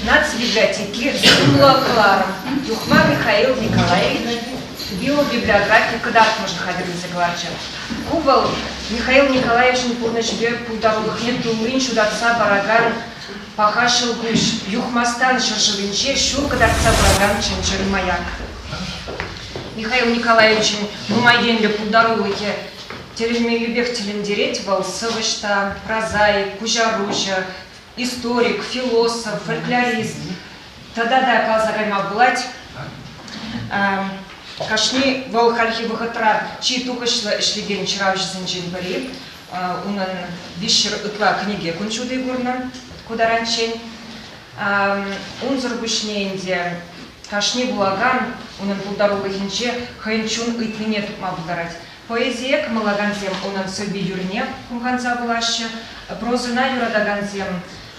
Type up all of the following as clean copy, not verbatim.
Наци библиотеки сумлӑ кӑларӑм Юхма Михаил Николаевич биобиблиографи кӑтартмӑшӗ хатӗрлесе кӑларчӗ. Ку вӑл Михаил Николаевичӑн пурнӑҫӗпе пултарулӑхне туллин ҫутатса паракан паха ҫӑлкуҫ, Юхмастан ҫӗршывӗнче ҫул кӑтартса пыракан чӑн-чӑн маяк. Михаил Николаевичӑн нумай енлӗ пултарулӑхӗ тӗлӗнмеллипех тӗлӗнтерет вӑл сӑвӑҫ та, прозаик, куҫаруҫӑ, историк, философ, фольклорист тата та каласа кайма пулать. Кашни вӑл хальхи вӑхӑтра чи тухӑҫлӑ ӗҫлекен ҫыравҫӑсенчен пӗри. Унӑн 300 ытла кӗнеке кун ҫути курнӑ ку таранччен. Унсӑр пуҫне ӗнтӗ кашни вулакан унӑн пултарулӑхӗнче хӑйӗн чун ыйтнине тупма пултарать. Поэзие кӑмӑллакансем унӑн сӑвви-юррине хумханса вулаҫҫӗ, прозӑна юратакансем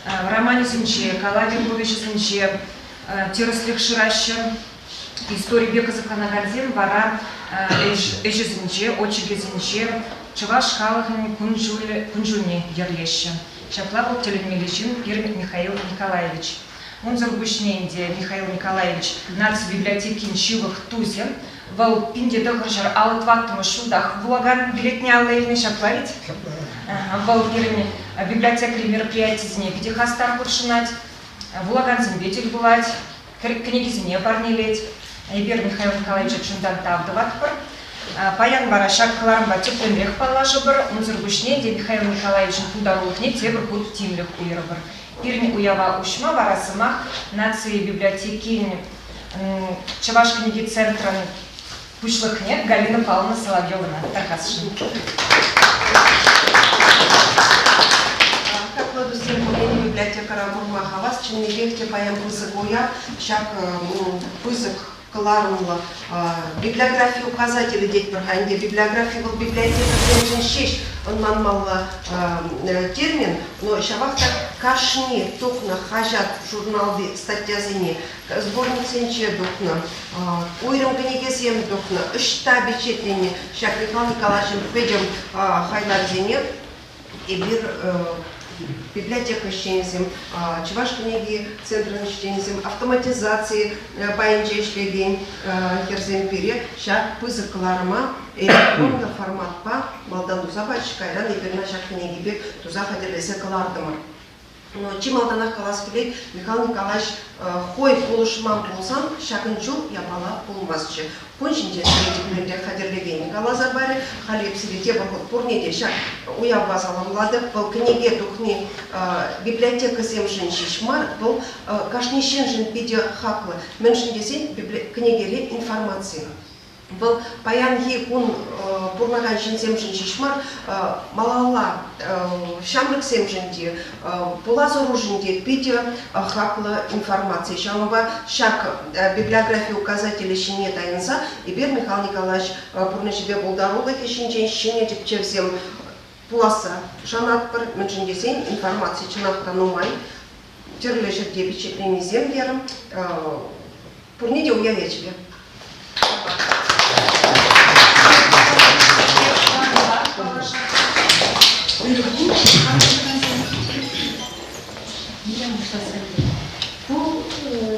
романӗсенче, калавӗ-повеҫӗсенче тӗрӗслӗх шыраҫҫӗ. Историпе кӑсӑкланакансем вара ӗҫӗсенче, очеркӗсенче чӑваш халӑхӗн кун-ҫулне йӗрлеҫҫӗ. Ҫапла вӑл тӗлӗнмелле ҫын пирӗн Михаил Николаевич. Унсӑр пуҫне ӗнтӗ Михаил Николаевич наци библиотекин ҫывӑх тусӗ. Вӑл 1954 ҫултах вулакан билетне алла илнӗ, ҫапла ведь? Ҫапла. Вӑл пирӗн библиотекӑри мероприятисене питӗ хастар хутшӑнать, вулакансемпе тӗл пулать, кӗнекесене парнелет. Эпир Михаил Николаевича чунтан тав тӑватпӑр. Паян вара ҫак кӑларӑмпа тӗплӗнрех паллашӑпӑр. Унсӑр пуҫне те Михаил Николаевичӑн пултарулӑхне тепӗр хут тимлӗх уйӑрӑпӑр. Пирӗн уява уҫма вара сӑмах наци библиотекин Чӑваш кӗнеки центрӑн пуҫлӑхне Галина Павловна Соловьевӑна тархасшӑн. Хаклӑ туссем, пурне библиотекӑра курма хавас. Чӑннипех те паян пысӑк уяв. Ҫак пысӑк кӑларӑмлӑ библиографи указателӗ тетпӗр-ха ӗнтӗ. Библиографи вӑл библиотекӑсемшӗн ҫеҫ ӑнланмалла термин, но ҫавах та кашни тухнӑ хаҫат-журналти статьясене, сборниксенче тухнӑ, уйрӑм кӗнекесем тухнӑ, ӑҫта пичетленнӗ ҫак Михаил Николаевичӑн пӗтӗм хайлавӗсене эпир библиотека ӗҫченӗсем, Чӑваш кӗнеки центрӗн ӗҫченӗсем, автоматизаци пайӗнче ӗҫлекен хӗрсем пире ҫак пысӑк кӑларӑма электронлӑ форматпа малтан туса пачӗҫ, кайран эпир ӑна ҫак кӗнекепе туса хатӗрлесе кӑлартӑмӑр. Чи малтанах калас килет, Михаил Николаевич хӑй пулӑшман пулсан ҫакӑн чул япала пулмастчӗ. Кун ҫинчен сире хатӗрлекенӗ каласа парӗ. Халь эп сире тепӗр хут пурне те ҫак уявпа саламлатӑп. Вӑл кӗнеке тухни библиотекӑсемшӗн ҫеҫ мар, вӑл кашни ҫыншӑн питӗ хаклӑ. Мӗншӗн тесен кӗнекере информаци. Вӑл паянхи кун пурӑнакан ҫынсемшӗн ҫеҫ мар, малалла ҫамрӑксемшӗн те, пулас ӑрушӑн те питӗ хаклӑ информаци. Ҫавӑнпа ҫак библиографи указателӗ ҫине тайӑнса эпир Михаил Николаевич пурнӑҫӗпе пултарулӑхӗ ҫинчен ҫӗнӗ тӗпчевсем пуласса шанатпӑр. Мӗншӗн тесен информаци чӑнах та нумай. Тӗрлӗ ҫӗрте пичетленисем терӗм. Пурне те уяв ячӗпе. Ку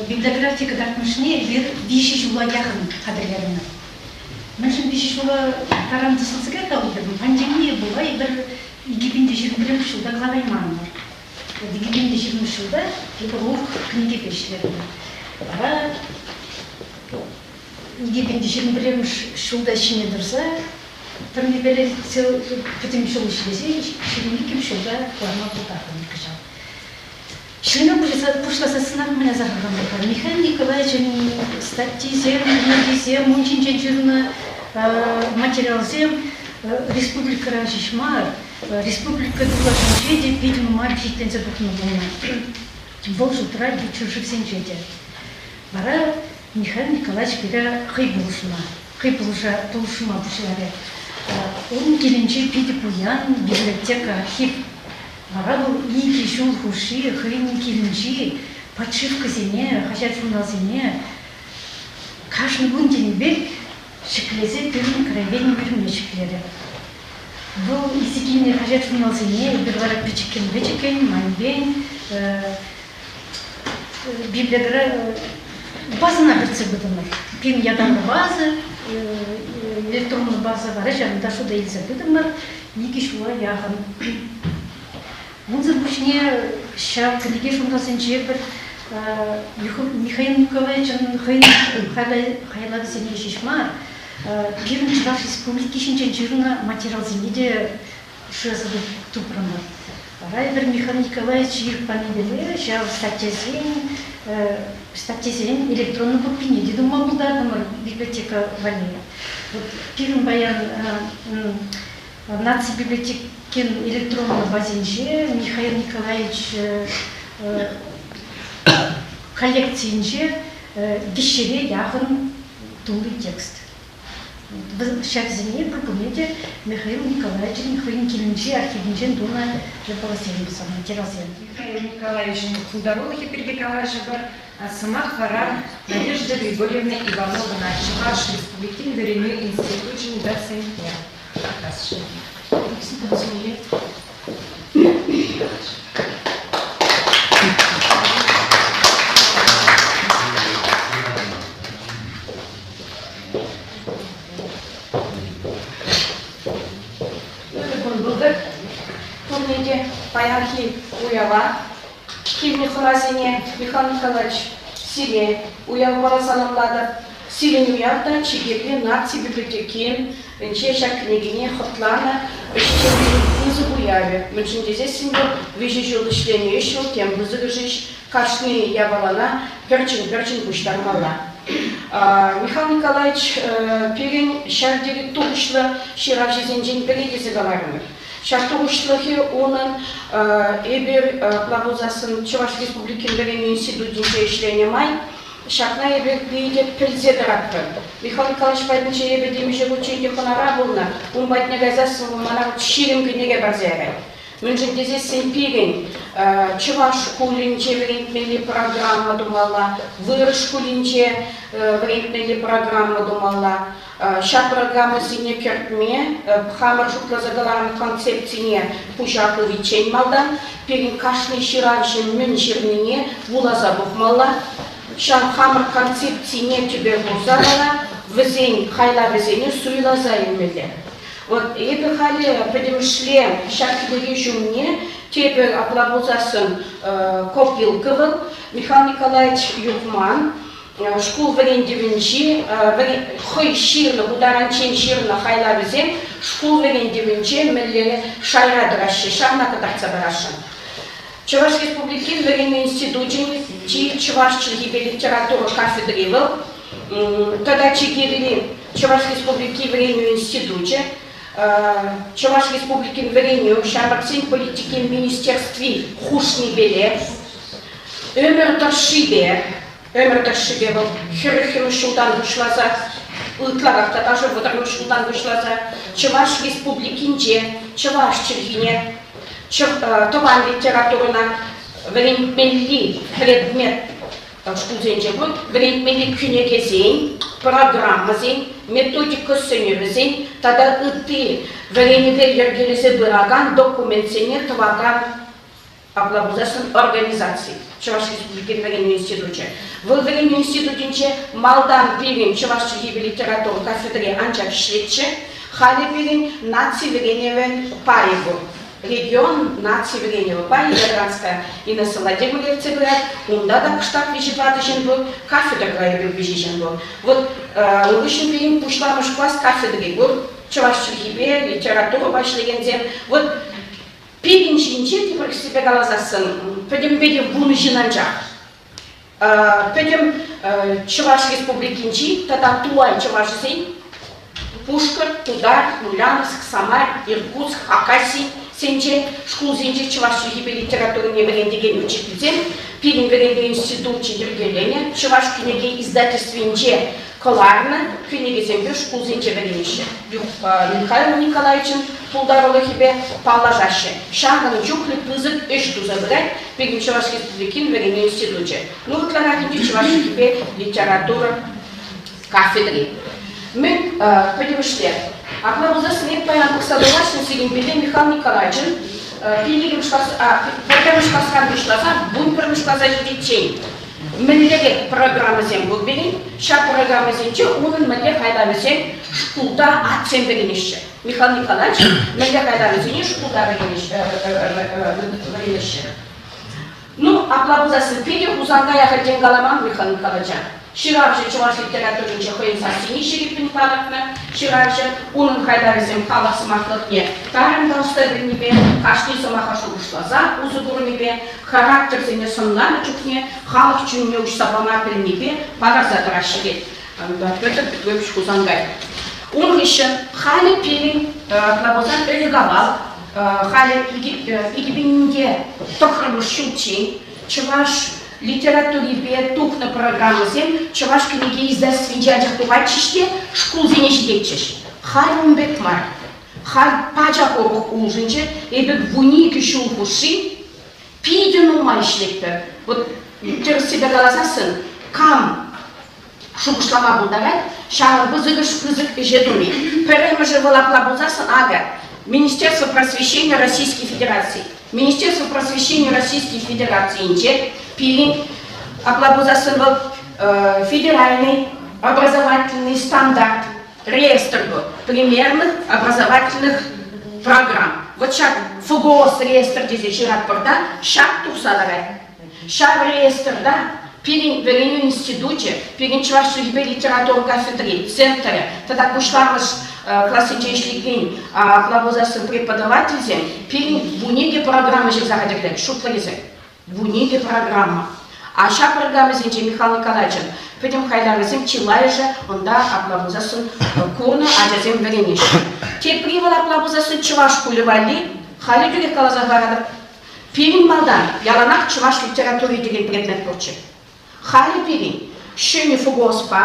библиографи кӑтартмӑшне эпир виҫӗ ҫула яхӑн хатӗрлерӗмӗр. Мӗншӗн виҫӗ ҫула таран тӑсӑлса кайрӗ пандемия пула эпир 2021 ҫулта кӑлараймарӑмӑр. 2020 ҫулта эпир урӑх кӗнекепе ӗҫлерӗмӗр. Вара 2021 ҫулта ҫине тӑрса пӗрнепеле пӗтӗм ҫул ӗҫлесе 22 ҫулта кӑларма пултартӑмӑр кӑҫал. Ҫӗнӗ пуҫласа сӑнах мӗн асӑрханӑ-ха? Михаил Николаевичӑн статйисем, кӗнекисем, ун ҫинчен ҫырнӑ материалсем республикӑра ҫеҫ мар, республика тулашӗнче те питӗ нумай пичетленсе тухнӑ пулнӑ. Вӑл шутра ют ҫӗршывсенче те. Вара Михаил Николаевич пире хӑй пулӑшма, хӑй пулӑшма пуҫларӗ. Ун килӗнче питӗ пуян библиотека, архив. Вара вӑл икӗ ҫул хушши хӑйӗн килӗнчи подшивкӑсене, хаҫат-журналсене кашни кун тенӗ пек ҫӗклесе пирӗн краеведени пӳлӗмне ҫӗклерӗ. Вӑл илсе килнӗ хаҫат-журналсене эпир вара пӗчӗккӗн-пӗчӗккӗн, майӗпен. библиотекӑра базӑна кӗртсе пытӑмӑр. Пирӗн ятарлӑ база, электронлӑ база вара ҫавӑнта шута илсе пытӑмӑр икӗ ҫула яхӑн. Унсӑр пуҫне ҫав кӗнеке журналсенче пӗр Михаил Николаевичӑн хӑйӗн хайлавӗсене ҫеҫ мар, пирӗн Чӑваш Республики ҫинчен ҫырнӑ материалсене те шыраса тупрӑмӑр. Вара эпир Михаил Николаевич ирӗк панипеле ҫав статьясен статьясен электронлӑ копине те тума пултартӑмӑр библиотека валли. Вот пирӗн паян Наци библиотекин электронлӑ базинче Михаил Николаевич коллекцийӗнче виҫҫӗре яхӑн тулли текст. Ҫаксене пурне те Михаил Николаевичӑн хӑйӗн килӗнчи архивӗнчен тунӑ япаласем, материалсем. Михаил Николаевичӑн пултарулӑхӗ пирки калаҫӑпӑр. Сӑмах вара Надежда Григорьевна Ивановӑна, Чӑваш Республикин вӗренӳ институчӗн доцентне. Ырӑ кун пултӑр. Пурне те паянхи уява килнӗ хӑнасене Михаил Николаевич сире уявпа саламлатӑп. Сирӗн уяв та чи кирли наци библиотекин ӗнче ҫак кӗнекене хӑтланӑ ӗҫченсен пысӑк уявӗ. Мӗншӗн тесессӗн вӑл виҫӗ ҫул ӗҫленӗ ӗҫ вӑл тем пысӑкӑш ӗҫ, кашни япалана пӗрчӗн-пӗрчӗн пуҫтармалла. Михаил Николаевич пирӗн ҫав тери тухӑҫлӑ ҫыравҫӑсенчен пӗри тесе каларӑмӑр. Ҫак тухӑҫлӑхӗ унӑн эпир апла пулсассӑн Чӑваш Республикин вӗренӳ институтӗнче ӗҫленӗ май Ҫакна эпир питӗ пӗлсе тӑратпӑр. Михаил Николаевич патӗнче эпӗ темиҫе хутчен те хӑнара пулнӑ. Ун патне кайсассӑн вӑл мана 20 кӗнеке парса ярать. Мӗншӗн тесессӗн пирӗн чӑваш шкулӗнче вӗрентмелли программа тумалла, вырӑс шкулӗнче вӗрентмелли программа тумалла. Ҫак программӑсене кӗртме хамӑр шутласа кӑларнӑ концепцине пуҫа хывиччен малтан пирӗн кашни ҫыравҫӑ мӗн ҫырнине вуласа тухмалла. Ҫав хамӑр концепцине тӗпе хурса вара вӗсен хайлавӗсене суйласа илмелле. Вот эпӗ халӗ пӗтӗмӗшле ҫак кӗнеке ҫумне тепӗр апла пулсассӑн копилка вӑл Михаил Николаевич Юхман шкул вӗрентӗвӗнчи хӑй ҫырнӑ, ку таранччен ҫырнӑ хайлавӗсем шкул вӗрентӗвӗнче мӗнле шайра тӑраҫҫӗ, ҫавна кӑтартса парасшӑн. Чӑваш Республикин вӗренӳ институчӗн чи чӑваш чӗлхипе литература кафедри вӑл тата чи кирли Чӑваш Республики вӗренӳ институчӗ, Чӑваш Республикин вӗренӳ, ҫамрӑксен политикин министерстви хушнипеле ӗмӗр тӑршшипе Ӗмӗр тӑршшӗпе вӑл хӗрӗхмӗш ҫултан пуҫласа, ытларах та даже вӑтӑрмӗш ҫултан пуҫласа Чӑваш Республикинче чӑваш чӗлхине, тӑван литературӑна вӗрентмелли предмет шкулсенче пур, вӗрентмелли кӗнекесен, программӑсен, методика сӗнӗвӗсен тата ытти вӗренӗве йӗркелесе пыракан документсене тӑвакан Апла пулсассӑн организаци, Чӑваш Республикин вӗренӳ институчӗ. Вӑл вӗренӳ институтӗнче малтан пирӗн чӑваш чӗлхипе литература кафедри анчах ӗҫлетчӗ. Халӗ пирӗн наци вӗренӗвӗн пайӗ пур. Регион наци вӗренӗвӗ пайӗ Ядранская Инесса Владимировна ертсе пырать. Унта та кӑштах виҫӗ-тӑватӑ ҫын пур, кафедрӑра эпир виҫӗ ҫын пур. Вот ун хыҫҫӑн пирӗн пуҫламӑш класс кафедри пур, чӑваш чӗлхипе, литературӑпа ӗҫлекенсем. Вот Пирӗн ҫинче тепӗр кӗсьепе каласассӑн пӗтӗмпе те 10 ҫын анчах. Пӗтӗм Чӑваш Республикинчи тата тулай чӑвашӗсен Пушкӑрт, Тутар, Ульяновск, Самар, Иркутск, Хакаси-сенче шкулсенче чӑваш чӗлхипе литературине вӗрентекен учительсем пирӗн вӗренӳ институчӗ йӗркеленӗ Чӑваш кӗнеке издательствинче кӑларнӑ кӗнекесемпе шкулсенче вӗренеҫҫӗ. Михаил Николаевичӑн пултарулӑхӗпе паллашаҫҫӗ. Ҫакӑн чухлӗ пысӑк ӗҫ туса пырать пирӗн Чӑваш Республикин вӗренӳ институчӗ. Ну, ытларах ӗнтӗ чӑваш чӗлхипе литература кафедри. Мӗн пӗтӗмӗшле? Апла пулсассӑн эп паян пӑхса тухасшӑн сирӗнпеле Михаил Николаевичӑн пиллӗкмӗш класс, пӗрремӗш класран пуҫласа вунпӗрмӗш класа ҫитиччен. Мӗнлерех программӑсем пур пирӗн, ҫак программӑсенче унӑн мӗнле хайлавӗсем шкулта атьсем вӗренеҫҫӗ. Михаил Николаевич мӗнле хайлавӗсене шкулта вӗренеҫҫӗ. Ну, апла пулсассӑн питӗ Хусанкай ахальтен каламан Михаил Николаевича. Ҫыравҫӑ чӑваш литературинче хӑйӗн сассине ҫирӗппӗн палӑртнӑ. Ҫыравҫӑ унӑн хайлавӗсем халӑх сӑмахлӑхне тарӑн калаҫса пӗлнипе, кашни сӑмаха шухӑшласа усӑ курнипе, характерсене сӑнланӑ чухне халӑх чунне уҫса пама пӗлнипе палӑрса тӑраҫҫӗ тет Петр Петрович Хусанкай. Ун хыҫҫӑн халӗ пирӗн апла пулсан ӗлӗк-авал халӗ 2009 ҫулччен чӑваш литературипе тухнӑ программӑсем чӑваш кӗнеке издательствинче анчах тухатчӗҫ те шкулсене ҫитетчӗҫ. Халь ун пек мар. Халь пачах урӑх улшӑнчӗ. Эпир 12 ҫул хушши питӗ нумай ӗҫлетпӗр. Вот тӗрӗссипе каласассӑн, кам шухӑшлама пултарать, ҫавӑн пысӑкӑш пысӑк ӗҫе туни. Пӗрремӗшӗ вӑл апла пулсассӑн акӑ Министерство просвещения Российской Федерации. Министерство просвещения Российской Федерацийӗнче пирӗн апла пулсассӑн вӑл федеральный образовательный стандарт реестр пур примерных образовательных программ. Вот ҫак ФГОС реестр тесе ҫыратпӑр та ҫак тухса ларать. Ҫав реестрта пирӗн вӗренӳ институчӗ, пирӗн чӑваш чӗлхипе литература кафедри, центрӗ тата пуҫламӑш классенче ӗҫлекен апла пулсассӑн преподавательсем пирӗн 12 программа ҫырса хатӗрленӗ, шутлӑ 12 программа. А ҫав программӑсенче Михаил Николаевичӑн пӗтӗм хайлавӗсем чылайӑшӗ унта апла пулсассӑн курнӑ ачасем вӗренеҫҫӗ. Тепри вӑл апла пулсассӑн чӑваш шкулӗ валли халӗ тӳрех каласа хӑваратӑп. Пирӗн малтан яланах чӑваш литератури текен предмет пурччӗ. Халӗ пирӗн ҫӗнӗ ФГОСпа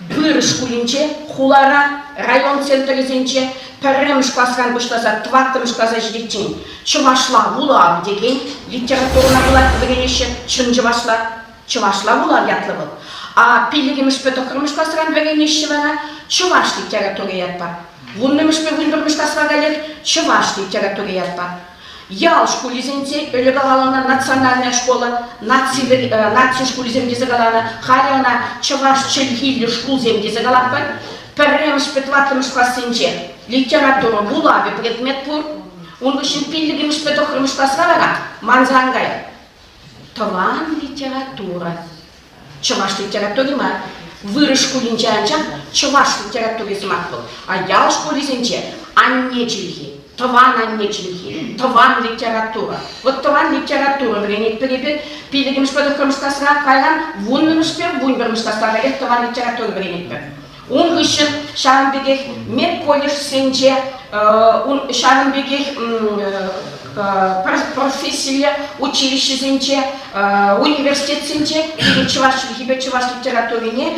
вырӑс шкулӗнче, хулара, район центрӗсенче пӗрремӗш класран пуҫласа тӑваттӑмӗш класа ҫитиччен чӑвашла вулав текен литературӑна вӗренеҫҫӗ, чӑн чӑвашла. Чӑвашла вулав ятлӑ вӑл. А пиллӗкӗмӗшпе тӑххӑрмӗш класран вӗренеҫҫӗ вара чӑваш литератури ятпа. Вуннӑмӗшпе вунпӗрмӗш класра каллех чӑваш литератури ятпа. Ял шкулӗсенче ӗлӗк каланӑ национальная школа, наци, наци шкулӗсем тесе каланӑ, халӗ ӑна чӑваш чӗлхиллӗ шкулсем тесе калатпӑр. Пӗрремӗшпе тӑваттӑмӗш классенче литература вулавӗ предмет пур. Ун хыҫҫӑн пиллӗкӗмӗшпе тӑххӑрмӗш класра вара манса ан кай. Тӑван литература. Чӑваш литератури мар. Вырӑс шкулӗнче анчах чӑваш литератури сӑмах вӑл. А ял шкулӗсенче анне чӗлхи, тӑван анне чӗлхи, тӑван литература. Вот тӑван литература вӗренетпӗр эпир пиллӗкӗмӗшпе тӑххӑрмӗш класра, кайран вуннӑмӗшпе вунпӗрмӗш класра каллех тӑван литература вӗренетпӗр. Ун хыҫҫӑн ҫавӑн пекех медколледжсенче, ҫавӑн пекех профессиллӗ училищӗсенче, университетсенче чӑваш чӗлхипе чӑваш литературине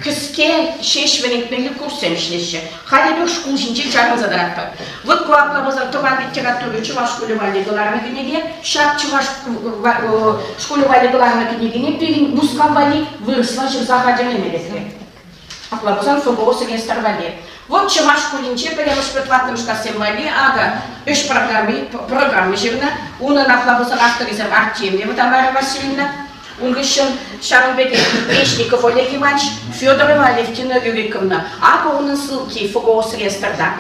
кӗске ҫеҫ вӗрентмелли курссем ӗҫлеҫҫӗ. Халӗ эпир шкул ҫинче чарӑнса тӑратпӑр. Вот ку апла пулсан тӑван литература чӑваш шкулӗ валли кӑларнӑ кӗнеке, ҫак чӑваш шкулӗ валли кӑларнӑ кӗнекене пирӗн Мускав валли вырӑсла ҫырса хатӗрлеме лекрӗ. Апла пулсан ФГО семестр валли. Вот чӑваш шкулӗнче пӗрремӗшпе тӑваттӑмӗш классем валли акӑ ӗҫ программи, программа ҫырнӑ. Унӑн апла пулсан авторӗсем Артемьева Тамара Васильевна, Ун хыҫҫӑн ҫавӑн пекех Печников Олег Иванович, Федорова Алевтина Рюриковна. Акӑ унӑн ссылки ФГОС реестрта.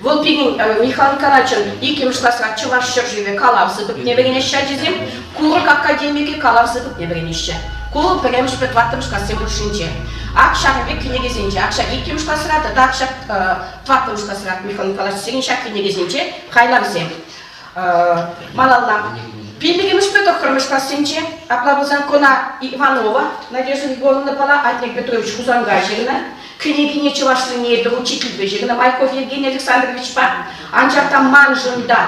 Вӑл пирӗн Михаил Николаевичӑн иккӗмӗш класра Чӑваш ҫӗршывӗ калав сыпӑкне вӗренеҫҫӗ ачисем, Курӑк академикӗ калав сыпӑкне вӗренеҫҫӗ. Ку вӑл пӗрремӗшпе тӑваттӑмӗш классем хушшинче. Ак ҫакӑн пек кӗнекесенче, ак ҫак иккӗмӗш класра тата ак ҫак тӑваттӑмӗш класра Михаил Николаевич сирӗн ҫак кӗнекесенче хайлавсем. Малалла. Пиллӗкӗмӗшпе тӑххӑрмӗш классенче, апла пулсан кӑна Иванова Надежда Егоровнӑпала Атнер Петрович Хусанкай ҫырнӑ. Кӗнекине чӑвашлине эпир учительпе ҫырнӑ Майков Евгений Александровичпа. Анчах та маншӑн та,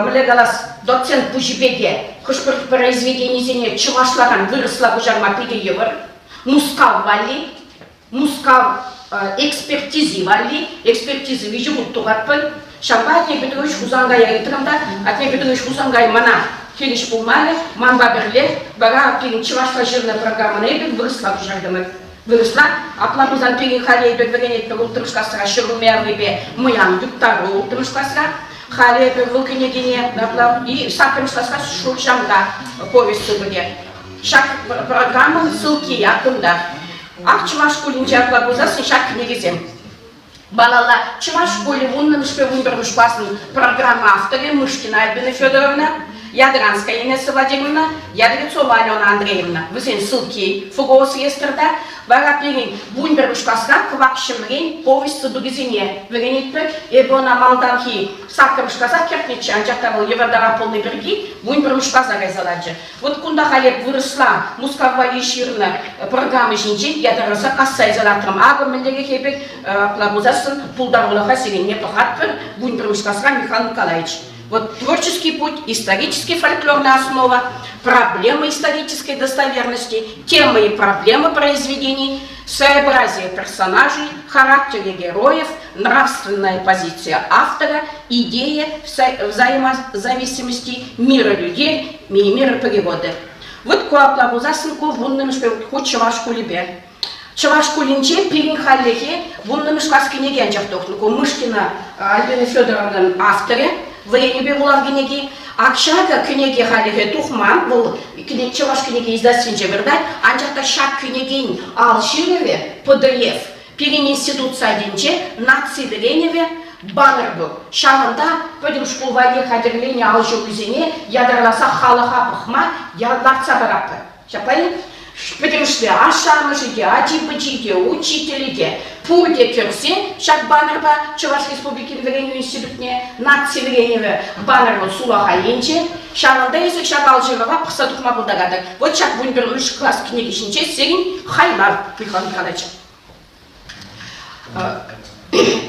мӗнле калас, доцент пуҫӗпе те хӑш-пӗр произведенисене чӑвашларан вырӑсла куҫарма питӗ йывӑр. Мускав валли Мускав экспертизи валли экспертиза виҫӗ хут тухатпӑр. Ҫавӑнпа Атнер Петрович Хусанкая ыйтрӑм та, Атнер Петрович Хусанкай мана хирӗҫ пулмарӗ, манпа пӗрле вара пирӗн чӑвашла ҫырнӑ программӑна эпир вырӑсла куҫартӑмӑр. Вырӑсла, апла пулсан пирӗн халӗ эпир вӗренетпӗр улттӑмӗш класра ҫӗрулми аврипе мӑян юптару улттӑмӗш класра. Халӗ эпир вӑл кӗнекене апла и саккӑрмӗш класра Шурҫамка повесть сыпӑкӗ. Ҫак программӑн ссылки яккунта. Ак чӑваш шкулӗнче апла пулсассӑн ҫак кӗнекесем. Малалла чӑваш шкулӗ вуннӑмӗшпе вунпӗрмӗш класӑн программа авторӗ Мышкина Альбина Федоровна, Ядранская Инесса Владимировна, Ядрецова Алена Андреевна. Вӗсен ссылки ФГОС реестрта. Вара пирӗн вунпӗрмӗш класра кӑвак ҫӗмрен повесть сыпӑкӗсене вӗренетпӗр. Эпӗ ӑна малтанхи саккӑрмӗш класах кӗртнӗччӗ, анчах та вӑл йывӑртарах пулнӑ пирки вунпӗрмӗш класа кайса ларчӗ. Вот кунта халӗ вырӑсла Мускав валли ҫырнӑ программа ҫинчен ятарласа касса илсе лартрӑм. Акӑ мӗнлерех эпир апла пулсассӑн пултарулӑха сирӗнне пӑхатпӑр вунпӗрмӗш класра Михаил Николаевич. Вот творческий путь, исторический фольклорная основа, проблемы исторической достоверности, темы и проблемы произведений, своеобразие персонажей, характеры героев, нравственная позиция автора, идея взаимозависимости мира людей и мира природы. Вот ку апла пулсассӑн ку вуннӑмӗш хут чӑваш шкулӗпе. Чӑваш шкулӗнче пирӗн хальлӗхе вуннӑмӗш класс кӗнеки анчах тухнӑ. Ку Мышкина Альбина Федоровнӑн авторӗ, вӗренӳпе вулав кӗнеки. Ак ҫакӑ кӗнеке хальлӗхе тухман, вӑл чӑваш кӗнеке издательствинче выртать, анчах та ҫак кӗнекен ал ҫырӑвӗ PDF Пирӗн институт сайтӗнче наци вӗренӗвӗ баннер пур. Ҫавӑнта пӗтӗм шкул валли хатӗрленӗ ал ҫырусене ятарласа халӑха пӑхма лартса паратпӑр. Ҫапла-и? Пӗтӗмӗшле ашшӗ-амӑшӗ те, ачи-пӑчи те, учителӗ те пурте кӗрсе ҫак баннерпа Чӑваш Республикин вӗренӳ институтне наци вӗренӗвӗ баннерӑн сулахай енче ҫавӑнта эсир ҫак ал ҫырӑва пӑхса тухма пултаратӑр. Вот ҫак вунпӗрмӗш класс кӗнеки ҫинче сирӗн хайлав, Михаил Николаевич.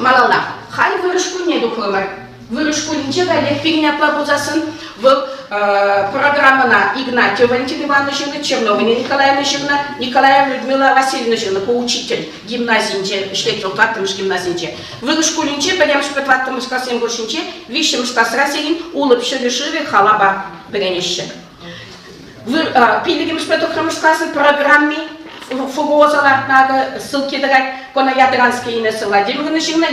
Малалла. Халь вырӑс шкулне тухрӑмӑр. Вырӑс шкулӗнче каллех пирӗн апла пулсассӑн вӑл программӑна Игнатьева Валентина Ивановна ҫырнӑ, Чернова Николаевна ҫырнӑ, Николаева Людмила Васильевна ҫырнӑ. Ку учитель гимназинче ӗҫлет вӑл, тӑваттӑмӗш гимназинче. Вырӑс шкулӗнче пӗрремӗшпе тӑваттӑмӗш классем хушшинче виҫҫӗмӗш класра сирӗн Улӑп ҫӗрӗ-шывӗ халапа вӗренеҫҫӗ. Пиллӗкмӗшпе тӑххӑрмӗш класӑн программи ФГО-са лартнӑ ссылки тӑрать. Кона Ядранский Инесса Владимировна ҫырнӑ,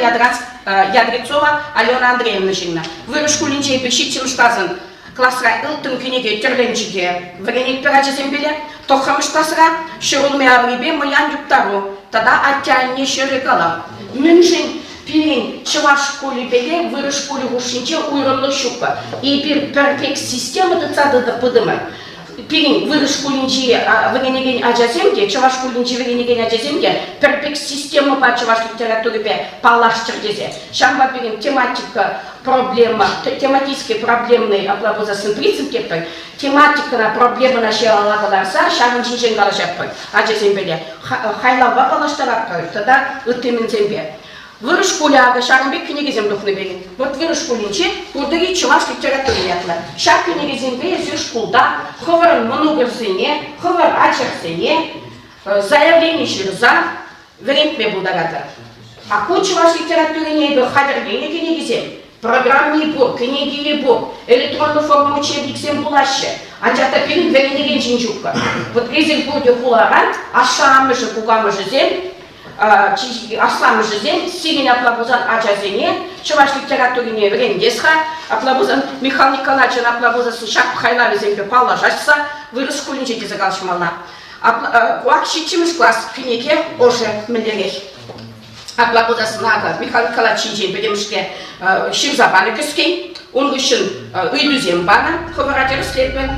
Ядрецова Алена Андреевна ҫырнӑ. Вырӑс шкулӗнче эпир ҫиччӗмӗш класӑн класра ылтӑн кӗнеке тӗрленчӗке вӗренетпӗр ачасемпеле. Тӑххӑрмӗш класра ҫӗрулми аврипе мӑян юптару тата атте-анне ҫӗрӗ калав. Мӗншӗн пирӗн чӑваш шкулӗпеле вырӑс шкулӗ хушшинче уйрӑмлӑх ҫуккӑ. Эпир пӗр пек система тытса пытӑмӑр. Пирӗн вырӑс шкулӗнчи вӗренекен ачасем те, чӑваш шкулӗнчи вӗренекен ачасем те пӗр пек системӑпа чӑваш литературипе паллашчӑр тесе. Ҫавӑнпа пирӗн тематика проблема, тематический проблемный апла пулсассӑн принцип тетпӗр. Тематикӑна, проблемӑна ҫыралла кӑларса ҫакӑн ҫинчен калаҫатпӑр ачасемпеле. Хайлавпа паллаштаратпӑр тата ытти мӗнсемпе. Вырӑс шкулӗ акӑ ҫакӑн пек кӗнекесем тухнӑ пирӗн. Вот вырӑс шкулӗнче Куртӑри чӑваш литератури ятлӑ. Ҫак кӗнекесемпе эсир шкулта хӑвӑрӑн мӑнукӑрсене, хӑвӑр ачӑрсене заявлени ҫырса вӗрентме пултаратӑр. А ку чӑваш литературине эпир хатӗрленӗ кӗнекесем, программи пур, кӗнекийӗ пур, электронлӑ форма учебниксем пулаҫҫӗ. Анчах та пирӗн вӗренекен ҫын ҫуккӑ. Вот эсир пурте хуларан ашшӗ-амӑшӗ, кукамӑшӗсем, асламӑшӗсем сирӗн апла пулсан ачасене чӑваш литературине вӗрентес-ха, апла пулсан Михаил Николаевичӑн апла пулсан ҫак хайлавӗсемпе паллашасса вырӑс шкулӗнче тесе калаҫмалла. Ак ҫиччӗмӗш класс кӗнеке ӑшӗ мӗнлерех. Апла пулсассӑн акӑ Михаил Николаевич ҫинчен пӗтӗмӗшле ҫырса панӑ кӗскен. Ун хыҫҫӑн ыйтусем панӑ, хӑвӑра тӗрӗслетпӗр.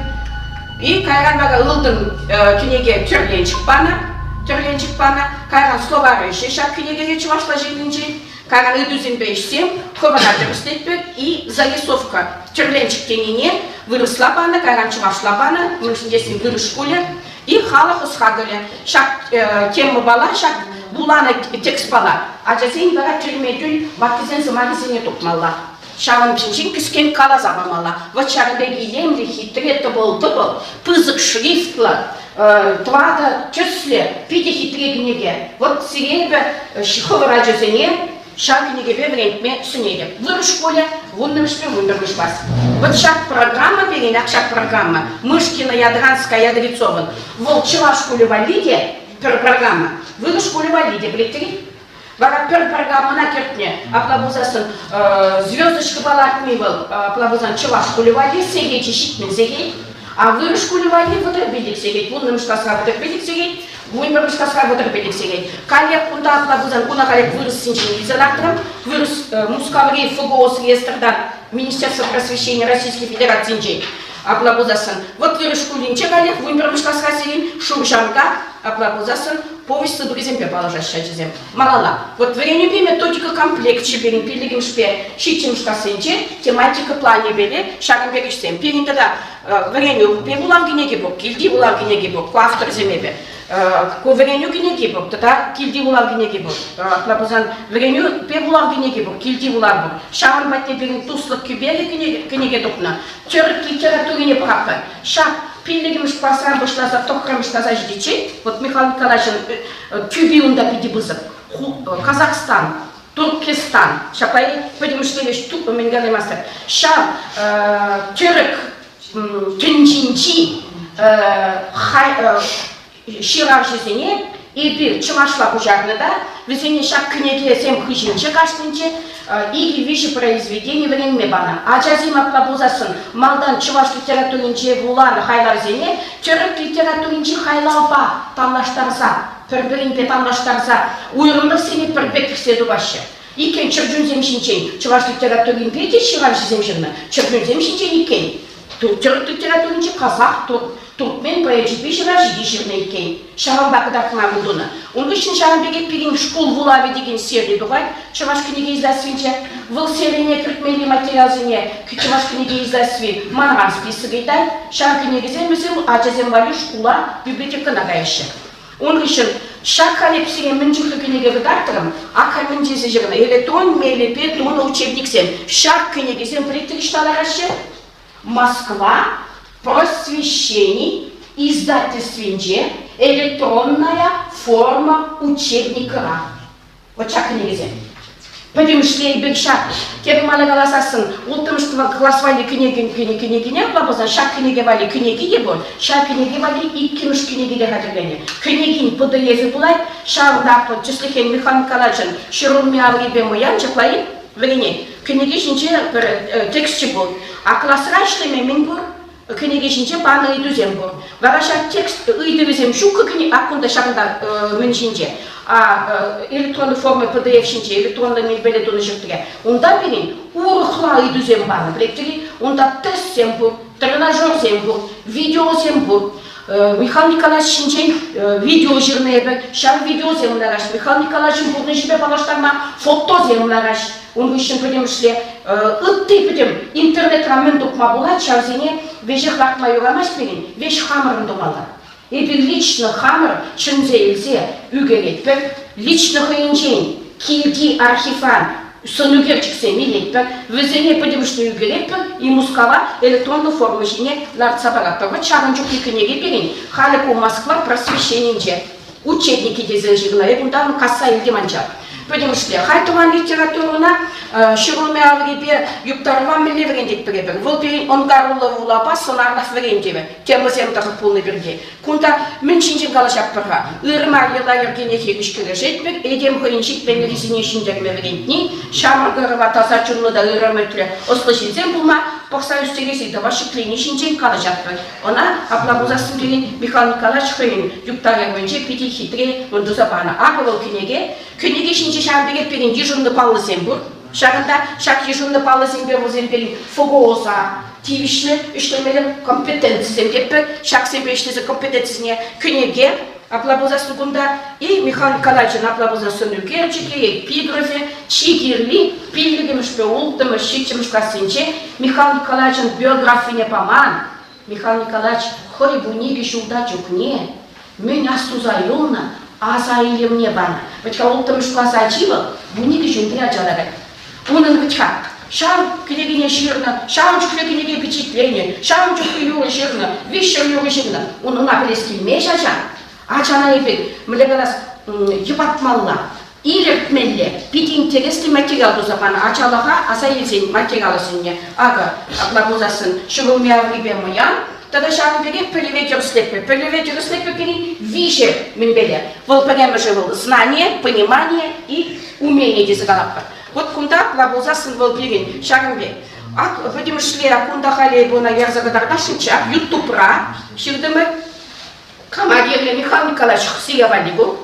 И кайран вара ылтӑн кӗнеке тӗрленчӗк панӑ, тӗрленчӗк панӑ. Кайран словарь ӗҫӗ ҫак кӗнекере чӑвашла ҫырнинчен. Кайран ыйтусемпе ӗҫсем хӑвӑра тӗрӗслетпӗр. И зарисовка тӗрленчӗк тенине вырӑсла панӑ, кайран чӑвашла панӑ, мӗншӗн тесен вырӑс шкулӗ. И халӑх ӑс-хакӑлӗ ҫак темӑпала, ҫак вуланӑ текстпала ачасен вара тӗлме-тӗл ваттисен сӑмахӗсене тупмалла. Ҫавӑн ҫинчен кӗскен каласа памалла. Вӑт ҫакӑн пек илемлӗ, хитре, тӑпӑл-тӑпӑл, пысӑк шрифтлӑ, тӑватӑ тӗслӗ, питӗ хитре кӗнеке. Вот сире эпӗ хӑвӑр ачасене ҫав кӗнекепе вӗрентме сӗнетӗп. Вырӑс шкулӗ вуннӑмӗшпе вунпӗрмӗш класс. Вот ҫак программа пирӗн, ак ҫак программа Мышкина, Ядранская, Ядрицовӑн, вӑл чӑваш шкулӗ валли те пӗр программа, вырӑс шкулӗ валли те пӗлеттӗр-и? Вара пӗр программӑна кӗртнӗ. Апла пулсассӑн звездочкӑпа лартни вӑл, апла пулсан чӑваш шкулӗ валли сехечӗ ҫитмен сехет. А вырӑс шкулӗ валли 35 сехет, вуннӑмӗш класра 35 сехет, вунпӗрмӗш класра 35 сехет. Каллех кунта апла пулсан куна халех вырӑссенчен илсе лартрӑм. Вырӑс Мускаври ФГОС реестртан Министерство просвещения Российской Федерацинчен апла пулсассӑн. Вот вырӑс шкулӗнче каллех вунпӗрмӗш класра сирӗн Шурҫамка апла пулсассӑн повесть сыпӑкӗсемпе паллашаҫҫӗ ачасем. Малалла. Вот вӗренӳпе методика комплекчӗ пирӗн пиллӗкмӗшпе ҫиччӗмӗш классенче тематика планӗпеле ҫакӑн пек ӗҫсем. Пирӗн тата вӗренӳпе вулав кӗнеки пур, килти вулав кӗнеки пур, ку авторсем эпӗ. Ку вӗренӳ кӗнеки пур тата килти вулав кӗнеки пур. Апла пулсан вӗренӳпе вулав кӗнеки пур, килти вулав пур. Ҫавӑн патне пирӗн туслӑх кӳпеллӗ кӗнеке тухнӑ. Тӗрӗк литературине пӑхатпӑр. Ҫак пиллӗкмӗш класран пуҫласа тӑххӑрмӗш класа ҫитиччен вот Михаил Николаевичӑн тӳпи унта питӗ пысӑк. Казахстан, Туркестан, ҫапла пӗтӗмӗшле ӗҫ мӗн калаймастӑп. Ҫав тӗрӗк тӗнчинчи ҫыравҫӑсене эпир чӑвашла куҫарнӑ та вӗсене ҫак кӗнекесем хыҫӗнче кашнинче икӗ-виҫӗ произведени вӗренме панӑ. Ачасем апла пулсассӑн малтан чӑваш литературинче вуланӑ хайлавсене тӗрӗк литературинчи хайлавпа танлаштарса, пӗр-пӗринпе танлаштарса уйрӑмлӑхсене пӗр пеклӗхсе тупаҫҫӗ. Иккен чӗрчунсем ҫинчен чӑваш литературинпе те ҫыравҫӑсем ҫырнӑ, чӗрчунсем ҫинчен иккен тӗрӗк литературинче казах, туркмен поэчӗпе ҫыравҫи те ҫырнӑ иккен. Ҫавӑнпа кӑтартма мӗн тунӑ. Ун хыҫҫӑн ҫавӑн пекех пирӗн шкул вулавӗ текен сери тухать Чӑваш кӗнеке издательствинче. Вӑл серине кӗртмелли материалсене Чӑваш кӗнеке издательстви манран список ыйтать. Ҫав кӗнекесем вӗсем ачасем валли шкула, библиотекӑна каяҫҫӗ. Ун хыҫҫӑн ҫак халепсене мӗн чухлӗ кӗнеке кӑтартрӑм, ак халь мӗн тесе ҫырнӑ, электрон мелӗпе тунӑ учебниксем. Ҫак кӗнекесем пӗлеттӗр ӑҫта лараҫҫӗ? Москва просвещений издательствинче электронная форма учебникра. Вот ҫак кӗнекесем. Пӗтӗмӗшле эпир ҫак тепӗр мана каласассӑн улттӑмӗш класс валли кӗнекене апла пулсан ҫак кӗнеке валли кӗнеки те пур, ҫак кӗнеке валли иккӗмӗш кӗнеке те хатӗрленӗ. Кӗнекин PDF-ӗ пулать, ҫавӑнта тӗслӗхрен Михаил Николаевичӑн Ҫӗрулми аврипе мӑян ҫапла-и вӗренет. Кӗнеке ҫинче пӗр тексчӗ пур. А класра ӗҫлеме мӗн пур? Кӗнеке ҫинче панӑ ыйтусем пур. Вара ҫак текст ыйтӑвӗсем ҫуккӑ кӗне ак кунта ҫакӑнта мӗн ҫинче. А электронлӑ форма PDF ҫинче электронлӑ мелпеле тунӑ ҫӗртре. Унта пирӗн урӑхла ыйтусем панӑ, пӗлеттӗр-и? Унта тестсем пур, тренажерсем пур, видеосем пур. Михаил Николаевич ҫинчен видео ҫырнӑ эпӗ. Ҫав видеосем лараҫ. Михаил Николаевичӑн пурнӑҫӗпе паллаштарма фотосем лараҫ. Ун хыҫҫӑн пӗтӗмӗшле ытти пӗтӗм интернетра мӗн тупма пулать, ҫавсене веҫех лартма юрамасть пирӗн, веҫ хамӑрӑн тумалла. Эпир лично хамӑр чӗнсе илсе ӳкеретпӗр, лично хӑйӗнчен килти архивран сӑнӳкерчӗксем илетпӗр, вӗсене пӗтӗмӗшле ӳкеретпӗр и Мускава электронлӑ форма ҫине лартса паратпӑр. Вӑт ҫакӑн чухлӗ кӗнеке пирӗн халӗ ку Москва просвещенинче. Учебники тесе ҫырнӑ. Эп унтан касса илтӗм анчах. Пӗтӗмӗшле халь тӑван литературӑна ҫырулми аврипе юптарӑва мӗнле вӗрентетпӗр эпир? Вӑл пирӗн ӑнкаруллӑ вулавпа сӑнарлӑх вӗрентӗвӗ темӑсем тӑрӑх пулнӑ пирки. Кунта мӗн ҫинчен калаҫатпӑр-ха? Ыр мар йӑла-йӗркене хирӗҫ кӗрешетпӗр, этем хӑйӗн ҫитменлӗхӗсене ҫӗнтерме вӗрентни, ҫамрӑк ӑрӑва таса чунлӑ та ырӑ ӗмӗтлӗ ӑслӑ ҫынсем пулма пӑхса ӳстерес ыйтӑва ҫӗклени ҫинчен калаҫатпӑр. Ӑна апла пулсассӑн пирӗн Михаил Николаевич хӑйӗн юптарӑвӗнче питӗ хитре туса панӑ. Акӑ вӑл кӗнеке. Кӗнеке ҫинче ҫавӑн пекех пирӗн йышӑннӑ паллӑсем пур. Ҫакӑнта ҫак йышӑннӑ паллӑсемпе вӗсем пирӗн ФГОСа тивӗҫлӗ ӗҫлемелле компетенцисем тетпӗр. Ҫаксемпе ӗҫлесе компетенцисене кӗнеке апла пулсассӑн кунта и Михаил Николаевичӑн апла пулсассӑн ӳкерчӗкӗ, эпиграфӗ, чи кирли пиллӗкмӗшпе улттӑмӗш, ҫиччӗмӗш классенче Михаил Николаевичӑн биографине паман. Михаил Николаевич хӑй вуникӗ ҫулта чухне мӗн астуса юлнӑ аса илӗмне панӑ. Вӗт-ха улттӑмӗш класс ачи вӑл вуникӗ ҫулти ача ларать. Унӑн вӗт-ха ҫав кӗнекене ҫырнӑ, ҫавӑн чухлӗ кӗнеке пичетленӗ, ҫавӑн чухлӗ юрӑ ҫырнӑ, виҫҫӗр юрӑ ҫырнӑ. Ун ӑна пӗлес килмест ача. Ачана эпир, мӗнле калас, йӑпатмалла, илӗртмелле. Питӗ интереслӗ материал туса панӑ. Ачалӑха аса илсен материал сӗннӗ. Акӑ, апла пулсассӑн, ҫӗрулми аврипе мӑян тата ҫавӑн пекех пӗлӗве тӗрӗслетпӗр. Пӗлӗве тӗрӗслетпӗр пирӗн виҫӗ мӗнпеле. Вӑл пӗрремӗшӗ вӑл знание, понимание и умение тесе калатпӑр. Вот кунта апла пулсассӑн вӑл пирӗн ҫакӑн пек. Ак пӗтӗмӗшле кунта халӗ эпӗ ӑна ярса кӑтартасшӑнччӗ. Ак Ютубра ҫыртӑмӑр. Кама кирлӗ Михаил Николаевич сире валли ку.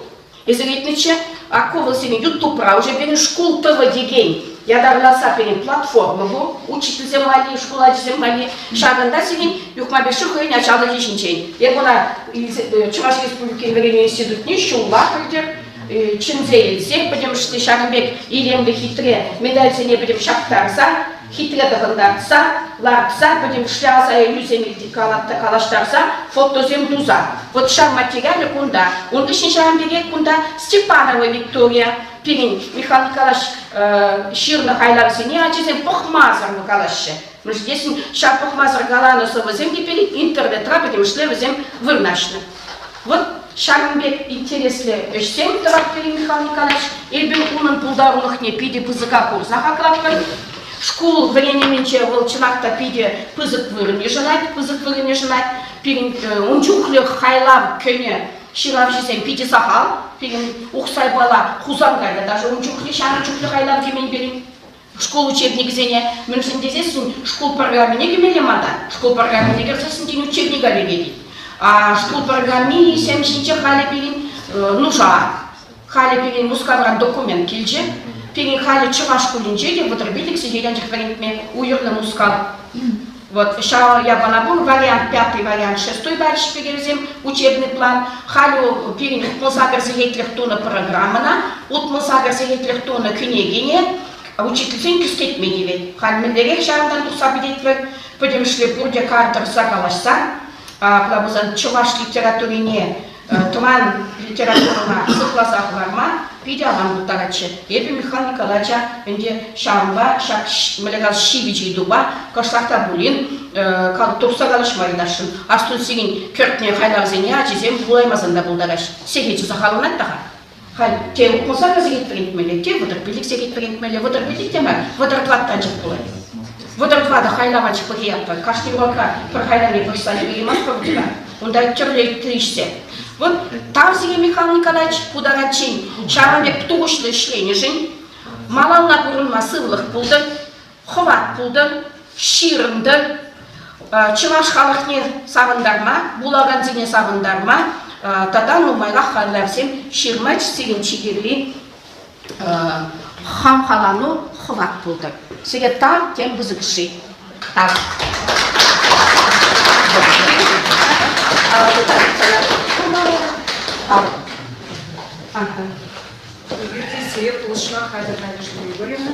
Эсир ыйтнӑччӗ, ак ку вӑл сирӗн Ютубра уже пирӗн шкул тӑвӗ текен ятарласа пирӗн платформа пур, учительсем валли, шкул ачисем валли. Ҫакӑнта сирӗн Юхма Мишши хӑйӗн ачалӑхӗ ҫинчен. Эп ӑна Чӑваш Республикин вӗренӳ институтне ҫулла пӗлтӗр чӗнсе илсе пӗтӗмӗшле ҫакӑн пек илемлӗ хитре медальсене пӗтӗм ҫаптарса, хитре тӑхӑнтартса, лартса, пӗтӗмӗшле аса илӳсем калаҫтарса, фотосем туса. Вот ҫав материалӗ кунта. Ун хыҫҫӑн ҫавӑн пекех кунта Степанова Виктория пирӗн Михаил Николаевич ҫырнӑ хайлавсене ачасем пӑхмасӑр калаҫҫӗ. Мӗншӗн тесен ҫав пӑхмасӑр каланӑ сӑвӑсем те пирӗн интернетра пӗтӗмӗшле вӗсем вырнаҫнӑ. Вот ҫакӑн пек интереслӗ ӗҫсем тӑвать пирӗн Михаил Николаевич. Эпир унӑн пултарулӑхне питӗ пысӑка хурса хаклатпӑр. Шкул вӗренӗвӗнче вӑл чӑнах та питӗ пысӑк вырӑн йышӑнать, пысӑк вырӑн йышӑнать. Пирӗн ун чухлӗ хайлав кӗнӗ ҫыравҫӑсем питӗ сахал. Пирӗн Ухсайпала Хусанкай та даже ун чухлӗ, ҫавӑн чухлӗ хайлав кӗмен пирӗн. Шкул учебникӗсене мӗншӗн тесессӗн шкул программине кӗмелле малтан. Шкул программине кӗрсессӗн тин учебника лекет. А шкул программисем ҫинче халӗ пирӗн нуша. Халӗ пирӗн Мускавран документ килчӗ. Пирӗн халӗ чӑваш шкулӗнче те 35 сехет анчах вӗрентме уйӑрнӑ Мускав. Вот ҫав япала пур, вариант пятый, вариант шестой пачӗҫ пекерсем, учебный план. Халӗ пирӗн 68 сехетлӗх тунӑ программӑна, 68 сехетлӗх тунӑ кӗнекене учительсен кӗскетме тивет. Халь мӗнлерех ҫавӑнтан тухса пӗтетпӗр, пӗтӗмӗшле пурте кар тӑрса калаҫса, апла пулсан чӑваш литературине тӑван литературӑна сыхласа хӑварма питӗ аван пултаратчӗ. Эпӗ Михаил Николаевича ӗнтӗ ҫавӑнпа ҫак мӗнле ҫивӗч ыйтупа кӑштах та пулин тухса калаҫма ыйтасшӑн. Асту сирӗн кӗртнӗ хайлавсене ачисем вулаймасан та пултараҫҫӗ. Сехечӗ сахалланать та-ха. Халь те 68 сехет вӗрентмелле, те 35 сехет вӗрентмелле, 35 те мар, 34 анчах пулать. 34 хайлава чӑхлӑхе кашни урокра пӗр хайлавне пӑхса ҫӳрейместпӗр вӗт-ха. Унта тӗрлӗ ӗҫсем. Вот тав сире, Михаил Николаевич, ку таранччен ҫавӑн пек тухӑҫлӑ ӗҫленӗшӗн, малалла пурӑнма сывлӑх пултӑр, хӑват пултӑр, ҫырӑнтӑр, чӑваш халӑхне савӑнтарма, вулакансене савӑнтарма тата нумайрах хайлавсем ҫырма сирӗн чи кирли хавхалану хӑват пултӑр. Сире тав тем пысӑкши. Тав. Эпир те сире пулӑшма хатӗр, Надежда Григорьевна.